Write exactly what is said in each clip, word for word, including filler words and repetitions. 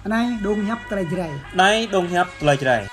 Anai dong hiăp tơlơi Jrai. Anai dong hiăp tơlơi Jrai.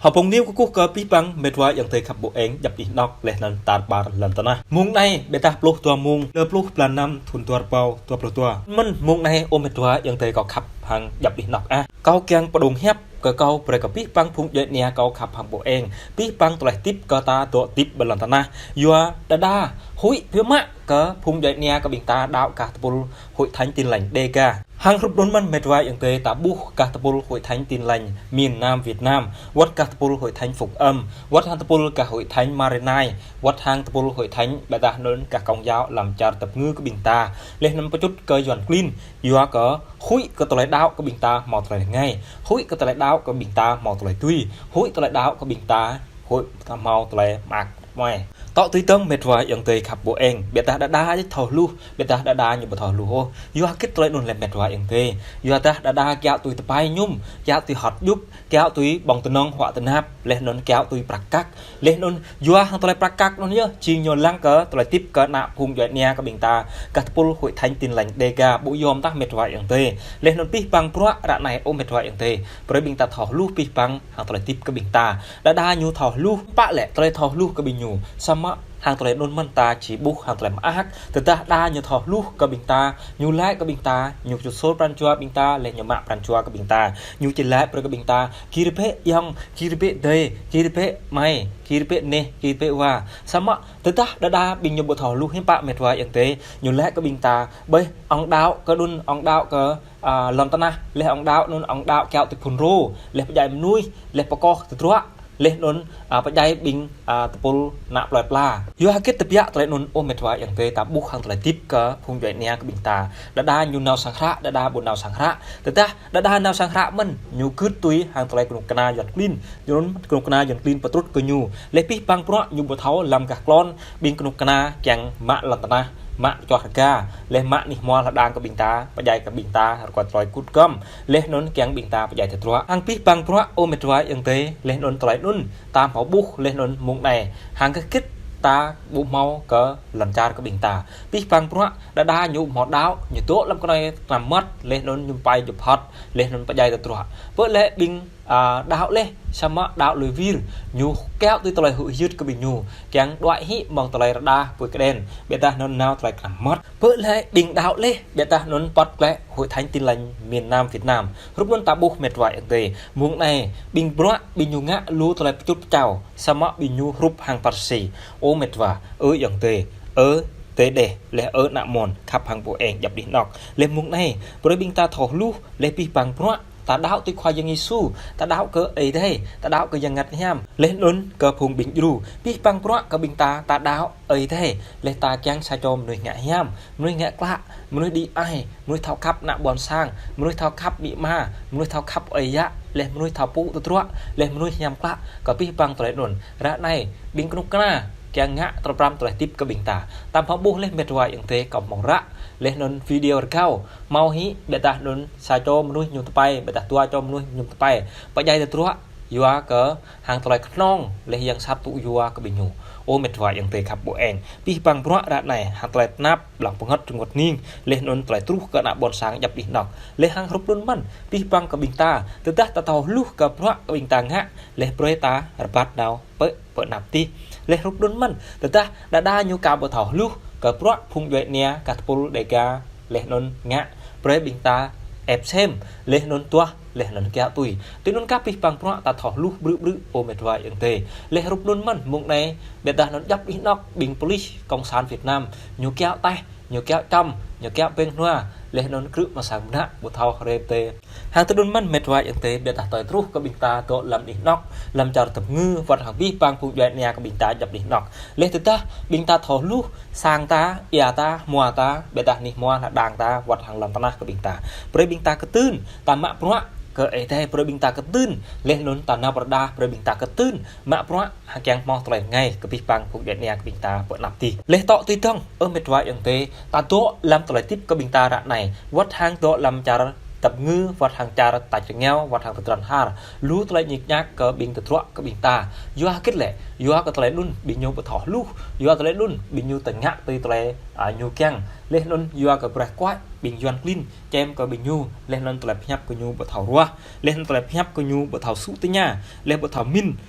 Hơpung niu kơkuh kơ abih bang met wa ayŏng adơi khăp ƀu eng djŏp anih anŏ laih anŭn tar ƀar lŏn tơnah. Mông anai ƀiădah pluh dua mông, lơ pluh blan năm thun dua rơbâo dua pluh dua. Mơ̆n mông anai ơ met wa ayŏng adơi kâo khăp hăng djŏp anih anŏ ah. Kâo kiăng pơdŏng hiăp kơ kâo brơi kơ abih bang phung djuai ania kâo khăp hăng ƀu eng. Abih bang tơlơi hơdip kơ ta dŏ hơdip ƀơi lŏn tơnah. Yua đơđa huĭ biă mă kơ phung djuai ania kơ ƀing ta đaŏ gah tơpul Hội Thánh Tin Lành Đêga. Hăng hrup anŭn mơ̆n met wa ayŏng adơi ta ƀuh gah tơpul Hội Thánh Tin Lành miền Nam Việt Nam, wơ̆t gah tơpul Hội Thánh Phúc Âm, wơ̆t hăng tơpul gah Hội Thánh Maranatha, wơ̆t hăng tơpul Hội Thánh ƀiădah anŭn gah Công giáo lăm čar tơpơngư kơ ƀing ta. Laih anŭn pơčut kơ Yuăn klin, yua kơ huĭ kơ tơlơi đaŏ kơ ƀing ta hmâo tơlơi rơngai, huĭ kơ tơlơi đaŏ kơ ƀing ta hmâo tơlơi tui, huĭ tơlơi đaŏ kơ ƀing ta huĭ ta hmâo tơlơi mơak mơai. Tŏ tui tơ̆ng met wa ayŏng adơi khăp ƀu eng, ƀiădah đơđa či thâo hluh, ƀiădah đơđa ñu ƀu thâo hluh ôh. Yua hơget tơlơi anŭn lĕ met wa ayŏng adơi? Yua dah đơđa kiaŏ tui tơpai mơñum, kiaŏ tui hot djŭp, kiaŏ tui ƀơ̆ng tơnŏng huă tơnap, laih anŭn kiaŏ tui prăk kăk, laih anŭn yua hăng tơlơi prăk kăk anŭn yơh, jing ñu lăng kơ tơlơi hơdip kơ ană phung djuai ania kơ ƀing ta, gah tơpul Hội Thánh Tin Lành Đêga, ƀu yom tah met wa ayŏng adơi. Laih anŭn abih bang bruă ră anai ơ met wa ayŏng adơi. Brơi ƀing ta thâo hluh abih bang hăng tơlơi hơdip kơ ƀing ta. Đơđa ñu thâo hluh, pă lĕ tơlơi thâo hluh kơ ƀing ñu. Samơ̆ hăng tơlơi anŭn mơ̆n ta či ƀuh hăng tơlơi mơak. Tơdah đa ñu thâo hluh kơ ƀing ta, ñu laĭ kơ ƀing ta, ñu čuh sôl pran jua ƀing ta, laih ñu mă pran jua kơ ƀing ta. Ñu či laĭ brơi kơ ƀing ta, gir bĕ ayŏng, gir bĕ adơi, gir bĕ amai, gir bĕ neh, gir bĕ wa. Samơ̆ tơdah đơđa ƀing ñu ƀu thâo hluh hiư̆m pă met wa ayŏng adơi, ñu laĭ kơ ƀing ta, ƀơi ŏng đaŏ kơ anŭn, ŏng đaŏ kơ, a, lŏn tơnah, laih ŏng đaŏ anŭn, ŏng đaŏ kiaŏ tui phun rô, laih pơdjai mơnuih, laih pơkŏh tơdruă, laih anŭn, a, pơdjai ƀing, a, tơpul ană plơi pla. Yua hơget tơbiă tơlơi anŭn ơ met wa ayŏng adơi ta ƀuh hăng tơlơi hơdip kơ phung djuai ania kơ ƀing ta. Đơđa ñu nao sang hră, đơđa ƀu nao sang hră. Tơdah đơđa nao sang hră mơ̆n, ñu gưt tui hăng tơlơi kơnuk kơna Yuăn klin. Anŭn kơnuk kơna Yuăn klin pơtrut kơ ñu. Laih abih bang bruă ñu ƀu thâo lăm gah klon, ƀing kơnuk kơna kiăng mă lŏn tơnah, mă čuah rơga, laih mă anih hmua hơđang kơ ƀing ta, pơdjai kơ ƀing ta rơkơi tơlơi kŭt găm, laih anŭn kiăng ƀing ta pơdjai tơdruă. Hăng abih bang bruă ơ met wa ayŏng adơi, laih anŭn tơlơi anŭn ta hmâo ƀuh, laih anŭn mông anai. Hăng hơget ta ƀu hmâo kơ lŏn čar kơ ƀing ta. Abih bang bruă đơđa ñu hmâo đaŏ, ñu dŏ lăm kơnai tơnăm mơmŏt, laih anŭn ñu pơai jŭp hŏt, laih anŭn pơdjai tơdruă. Pơ lĕ ƀing a, đaŏ laih, samơ̆ đaŏ lui wir, ñu kiaŏ tui tơlơi huĭ hyưt kơ ƀing ñu, kiăng đuaĭ hĭ mơ̆ng tơlơi rơđah apui kơđen, ƀiădah anŭn nao tơlơi tơnăm mơmŏt. Pơ lĕ ƀing đaŏ laih, ƀiădah anŭn pơ̆t glaĭ Hội Thánh Tin Lành miền Nam Việt Nam. Hrup anŭn ta ƀuh met wa ayŏng adơi. Mông anai, ƀing bruă, ƀing ñu ngă lu tơlơi pơčut pơčao, samơ̆ ƀing ñu hrup hăng Pharisi. Ơ met wa, ơ ayŏng adơi, ơ adơi đeh, laih ơ ană mơnuih, khăp hăng ƀu eng djŏp anih anŏ. Laih mông anai, brơi ƀing ta thâo hluh, laih abih bang bruă, ta đaŏ tui Khua Yang Yêsu, ta đaŏ kơ Ơi Adai, ta đaŏ kơ Yang Bơngăt Hiam, laih anŭn kơ phung ƀing djru, abih bang bruă kơ ƀing ta, ta đaŏ Ơi Adai, laih ta kiăng sa čô mơnuih ngă hiam, mơnuih ngă klă, mơnuih đĭ ai, mơnuih thâo khăp ană ƀôn sang, mơnuih thâo khăp amĭ ama, mơnuih thâo khăp ơi yă, laih mơnuih thâo pŭ tơdruă, laih mơnuih hiam klă, kơ abih bang tơlơi anŭn. Ră anai, ƀing kơnuk kơna, kiăng ngă tơlơi pơrăm tơlơi hơdip kơ ƀing ta. Ta hmâo ƀuh laih met wa ayŏng adơi kâo hmâo ră, laih anŭn video rơgao, hmâo hĭ, ƀiădah anŭn sa čô mơnuih mơñum tơpai, ƀiădah dua čô mơnuih mơñum tơpai. Pơdjai tơdruă, yua kơ hăng tơlơi kơhnong, laih yang sat tŭ yua kơ ƀing ñu. Ơ met wa ayŏng adơi khăp ƀu eng. Abih bang bruă ră anai, hăng tơlơi tơnap, lăng pơngăt rơngot ning, laih anŭn tơlơi truh kơ ană ƀôn sang djŏp anih anŏ. Laih hăng hrup anŭn mơ̆n, abih bang kơ ƀing ta, tơdah ta thâo hluh kơ bruă kơ ƀing ta ngă, laih brơi ta rơbat nao pơ pơ anăp tih. Laih hrup anŭn mơ̆n, tơdah đơđa ñu ka ƀu thâo hluh kơ bruă phung djuai ania gah tơpul Đêga laih anŭn ngă, brơi ƀing ta ĕp sem, laih anŭn tuah, laih anŭn kiaŏ tui. Tui anŭn kah abih bang bruă ta thâo hluh brư̆ brư̆ ơ met wa ayŏng adơi. Laih hrup anŭn mơ̆n, mông anai, ƀiădah anŭn djŏp anih anŏ ƀing pôlis Cộng sản Việt Nam, ñu kiaŏ taih, ñu kiaŏ čăm, ñu kiaŏ peng hnua, laih anŭn krư̆ mă sang mơnă, ƀu thâo hrĕp tê. Hăng tui anŭn mơ̆n met wa ayŏng adơi, ƀiădah tơlơi truh kơ ƀing ta dŏ lăm anih anŏ, lăm čar tơpơngư, wơ̆t hăng abih bang phung djuai ania kơ ƀing ta djŏp anih anŏ. Laih tơdah ƀing ta thâo hluh, sang ta, ia ta, hmua ta, ƀiădah anih hmua hơđang ta, wơ̆t hăng lŏn tơnah kơ ƀing ta. Brơi ƀing ta kơtưn, ta mă bruă, kơ Ơi Adai brơi ƀing ta kơtưn, laih anŭn ta nao pơrơđah brơi ƀing ta kơtưn, mă bruă hăng kiăng hmâo tơlơi rơngai kơ abih bang phung djuai ania kơ ƀing ta pơ anăp adih. Laih tŏ tui dơ̆ng, ơ met wa ayŏng adơi, ta dŏ lăm tơlơi hơdip kơ ƀing ta ră anai, wơ̆t hăng dŏ lăm čar tơpơngư, wơ̆t hăng čar tač rơngiao, wơ̆t hăng tơdron har, lu tơlơi ñik ñak kơ ƀing tơdruă kơ ƀing ta. Yua hơget lĕ? Yua kơ tơlơi anŭn ƀing ñu ƀu thâo hluh, yua tơlơi anŭn ƀing ñu tơngă tui tơlơi, a, ñu kiăng. Laih anŭn yua kơ braih kuač ƀing Yuan klin čem kơ ƀing ñu, laih anŭn tơlơi pơhiăp kơ ñu ƀu thâo ruah, laih anŭn tơlơi pơhiăp kơ ñu ƀu thâo sŭ tơña, laih ƀu thâo min,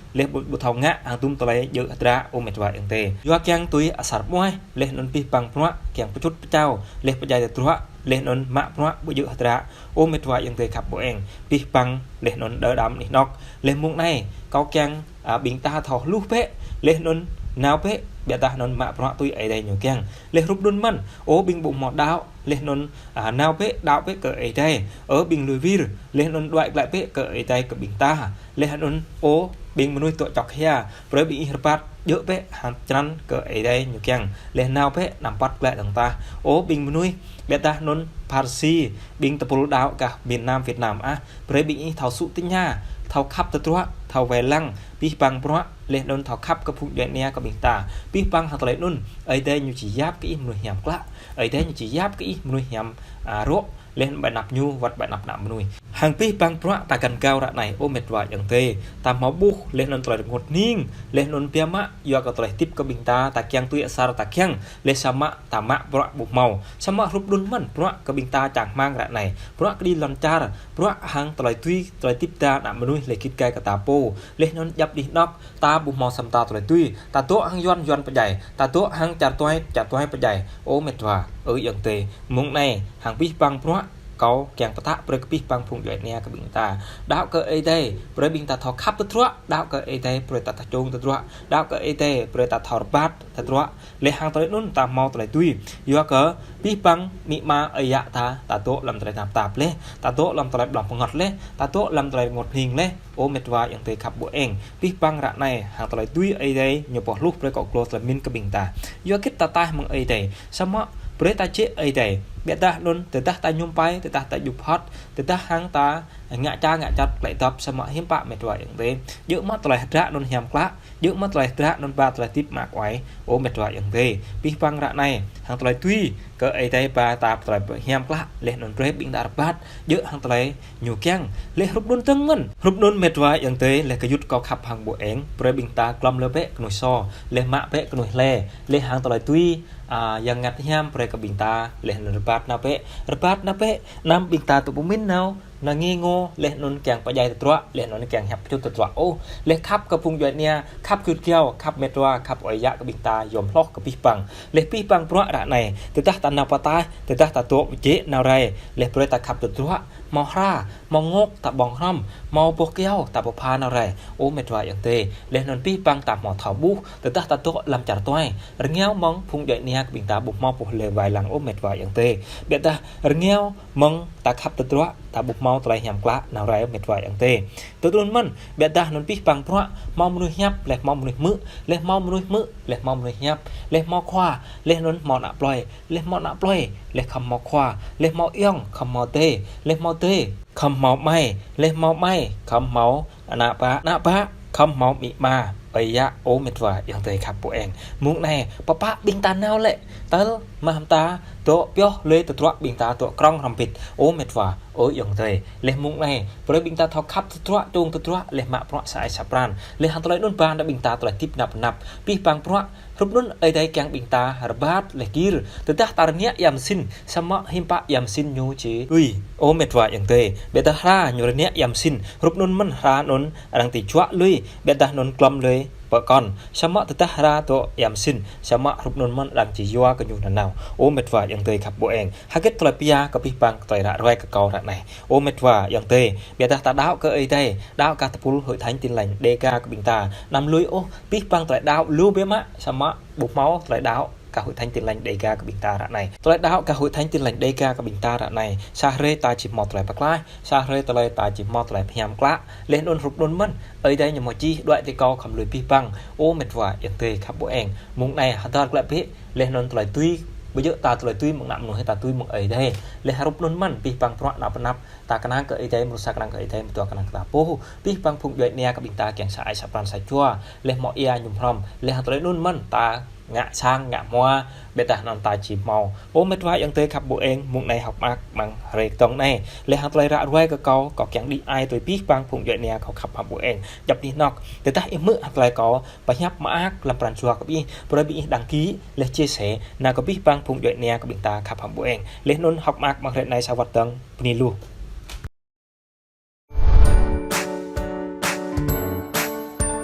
laih ƀu, ƀu thâo ngă hăng dŭm tơlơi djơ̆ hơdră, ơ met wa ayŏng adơi. Yua kiăng tui asar ƀuaih, laih anŭn abih bang bruă kiăng pơčŭt pơčao, laih pơdjai tơdruă, laih anŭn mă bruă ƀu djơ̆ hơdră, ơ met wa ayŏng adơi khăp ƀu eng, abih bang laih anŭn đơ đam anih anŏk. Laih mông anai, kâo kiăng, a, ƀing ta thâo hluh bĕ, laih anŭn nao bĕ, biă dah anŭn mă bruă tui Ơi Adai ñu kiăng. Laih hrup anŭn mơ̆n, ơ ƀing ƀu hmâo đaŏ, laih anŭn, a, nao bĕ, đaŏ bĕ kơ Ơi Adai, ơ ƀing lui wir, laih anŭn đuaĭ glaĭ bĕ kơ Ơi Adai kơ ƀing ta. Laih anŭn, ơ ƀing mơnuih dŏ čŏk hia, brơi ƀing ih rơbat djơ̆ bĕ hăng črăn kơ Ơi Adai ñu kiăng. Laih nao bĕ anăm păt glaĭ dơ̆ng tah. Ơ ƀing mơnuih, biă dah anŭn Pharisi, ƀing tơpul đaŏ gah miền Nam Việt Nam ah, brơi ƀing ih thâo sŭ tơña, thâo khăp tơdruă, thâo wai lăng abih bang bruă, laih anŭn thâo khăp kơ phung djuai ania kơ ƀing ta. Abih bang hăng tơlơi anŭn, Ơi Adai ñu či yap kơ ih mơnuih hiam klă, Ơi Adai ñu či yap kơ ih mơnuih hiam, a, rŏ, laih anŭn ƀơi anăp ñu, wơ̆t ƀơi anăp ană mơnuih. Hăng abih bang bruă ta găn gao ră anai, ơ met wa ayŏng adơi, ta hmâo ƀuh, laih anŭn tơlơi rơngot hning, laih anŭn biă mă, yua kơ tơlơi hơdip kơ ƀing ta, ta kiăng tui asar ta kiăng, laih samơ̆ ta mă bruă ƀu hmâo. Samơ̆ hrup anŭn mơ̆n, bruă kơ ƀing ta čang rơmang ră anai, bruă kơđi lŏn čar, bruă hăng tơlơi tui, tơlơi hơdip ta ană mơnuih laih git gai kơ ta pô, laih anŭn djăp anih anŏk, ta ƀu hmâo sa mơta tơlơi tui, ta dŏ hăng Yuan, Yuan pơdjai, ta dŏ hăng čar tuai, čar tuai pơdjai, ơ met wa, ơ ayŏng adơi, mông anai, hăng abih bang bruă, kâo kiăng pơtă brơi kơ abih bang phung djuai ania kơ ƀing ta. Đaŏ kơ Ơi Adai, brơi ƀing ta thâo khăp tơdruă, đaŏ kơ Ơi Adai, brơi ta thâo čông tơdruă, đaŏ kơ Ơi Adai, brơi ta thâo rơbat tơdruă, laih hăng tơlơi anŭn ta hmâo tơlơi tui. Yua kơ abih bang amĭ ama ơi yă ta, ta dŏ lăm tơlơi tơnap tap laih, ta dŏ lăm tơlơi ƀlŏng pơngăt laih, ta dŏ lăm tơlơi rơngot hning laih, ơ met wa ayŏng adơi khăp ƀu eng. Abih bang ră anai, hăng tơlơi tui Ơi Adai, ñu pơhluh brơi kơ glô tơlơi pơmĭn kơ ƀing ta. Yua hơget ta taih mơ̆ng Ơi Adai, samơ̆ brơi ta jĕ Ơi Adai. Biă dah anŭn, tơdah ta ñŭm pai, tơdah ta djŭp hŏt, tơdah hăng ta ngă ča ngă čăt klĕ dŏp, samơ̆ hiư̆m pă met wa ayŏng adơi, djơ̆ mă tơlơi hơdră anŭn hiam klă, djơ̆ mă tơlơi hơdră anŭn ba tơlơi hơdip mă kuai, ơ met wa ayŏng adơi. Abih bang ră anai, hăng tơlơi tui kơ Ơi Adai ba ta tơlơi hiam klă, laih anŭn brơi ƀing ta rơbat djơ̆ hăng tơlơi ñu kiăng. Laih hrup anŭn dơ̆ng mơ̆n, hrup anŭn met wa ayŏng adơi, laih gơyut kâo khăp hăng ƀu eng, brơi ƀing ta glŏm lơ bĕ kơnuih sô, laih mă bĕ kơnuih hlơi, laih hăng tơlơi tui, a, Yang Bơngăt Hiam brơi kơ ƀing ta, laih anŭn rơbat nao bĕ, rơbat nao bĕ, anăm ƀing ta dŏ pơmĭn nao, nao ngĭ ngô, laih anŭn kiăng pơdjai tơdruă, laih anŭn kiăng hiăp pơčŭt tơdruă ôh. Laih khăp kơ phung djuai ania, khăp gơyut gơyâo, khăp met wa, khăp ơi yă kơ ƀing ta, yom hloh kơ abih bang. Laih abih bang bruă ră anai, tơdah ta nao pơtaih, tơdah ta dŏ jĕ nao rai, laih brơi ta khăp tơdruă, hmâo hra, hmâo ngŏk ta ƀơ̆ng hrŏm, hmâo boh kơyâo ta pơpha nao rai, ơ met wa ayŏng adơi. Laih anŭn abih bang ta hmâo thâo ƀuh, tơdah ta dŏ lăm čar tuai, rơngiao mơ̆ng phung djuai ania kơ ƀing ta ƀu hmâo boh lĕ wai lăng, ơ met wa ayŏng adơi. Biă dah rơngiao mơ̆ng ta khăp tơdruă, ta ƀu hmâo tơlơi hiam klă nao rai, ơ met wa ayŏng adơi. Tui anŭn mơ̆n, biă dah anŭn abih bang bruă, hmâo mơnuih hiăp, laih hmâo mơnuih hmư̆, laih hmâo mơnuih hmư̆, laih hmâo mơnuih hiăp, laih hmâo khua, laih anŭn hmâo ană plơi, laih hmâo ană plơi, laih khŏm hmâo khua, laih hmâo ayŏng, khŏm hmâo adơi, laih hmâo adơi, khŏm hmâo amai, laih hmâo amai, khŏm hmâo ană bă, ană bă, khŏm hmâo amĭ ama, ơi yă, ơ met wa ayŏng adơi khăp ƀu eng. Mông anai, pơpă ƀing ta nao lĕ, tơl mah ta dŏ pioh lui tơdruă ƀing ta dŏ krŏng hrŏm hơbĭt, ơ met wa, ơ ayŏng adơi. Laih mông anai, brơi ƀing ta thâo khăp tơdruă, čông tơdruă, laih mă bruă sa ai sa pran. Laih hăng tơlơi anŭn ba nao ƀing ta tơlơi hơdip nao pơ anăp. Abih bang bruă, hrup anŭn Ơi Adai kiăng ƀing ta rơbat laih gir. Tơdah ta rơngiă ia mơsĭn, samơ̆ hiư̆m pă ia mơsĭn ñu či lui, ơ met wa ayŏng adơi. Biă dah hra ñu rơngiă ia mơsĭn, hrup anŭn mơ̆n hra anŭn arăng či juă lui, biă dah anŭn glŏm lui pơkŏn. Samơ̆ tơdah hra dŏ ia mơsĭn, samơ̆ hrup anŭn mơ̆n arăng či yua kơ ñu nanao, ơ met wa ayŏng adơi khăp ƀu eng. Hơget tơlơi pia kơ abih bang tơlơi ră ruai kơ kâo ră anai, ơ met wa ayŏng adơi. Biă dah ta đaŏ kơ Ơi Adai, đaŏ kơ tơpul Hội Thánh Tin Lành Đêga kơ ƀing ta, anăm lui ôh, abih bang tơlơi đaŏ lu biă mă, samơ̆ ƀu hmâo tơlơi đaŏ kơ Hội Thánh Tin Lành Đêga kơ ƀing ta ră anai. Tơlơi đaŏ kơ Hội Thánh Tin Lành Đêga kơ ƀing ta ră anai, sa hrơi ta či hmâo tơlơi pơklaih, sa hrơi tơlơi ta či hmâo tơlơi hiam klă. Laih anŭn hrup anŭn mơ̆n, Ơi Adai ñu hmâo čih đuaĭ tui kâo khŏm lui abih bang, ơ met wa ayŏng adơi khăp ƀu eng. Mông anai hơdơr glaĭ bĕ, laih anŭn tơlơi tui Ƀu djơ̆ ta tơlơi tui mơ̆ng ană mơnuih, ta tui mơ̆ng Ơi Adai. Laih hrup anŭn mơ̆n, abih bang bruă ană pơnăp, ta kơnang kơ Ơi Adai, mơnuih sa kơnang kơ Ơi Adai, mơtua kơnang kơ ta pô. Abih bang phung djuai ania kơ ƀing ta kiăng sa ai sa pran sa jua. Laih hmâo ia mơñum hrŏm. Laih hăng tơlơi anŭn mơ̆n, ta ngă sang, ngă hmua, ƀiădah anŭn ta či hmâo. Ơ met wa ayŏng adơi khăp ƀu eng, mơ̆ng anai hơ̆k mơak amăng hrơi kơtong anai. Laih hăng tơlơi ră ruai kơ kâo, kâo kiăng đĭ ai tui abih bang phung djuai ania kâo khăp hăng ƀu eng. Djŏp anih anŏ. Tơdah ih hmư̆ hăng tơlơi kâo, pơhiăp mơak lăm pran jua kơ ih, brơi ih đăng ký, laih chia sẻ, nao kơ abih bang phung djuai ania kơ ƀing ta khăp hăng ƀu eng. Laih anŭn hơ̆k mơak amăng hrơi anai sa wơ̆t dơ̆ng, bơni lu.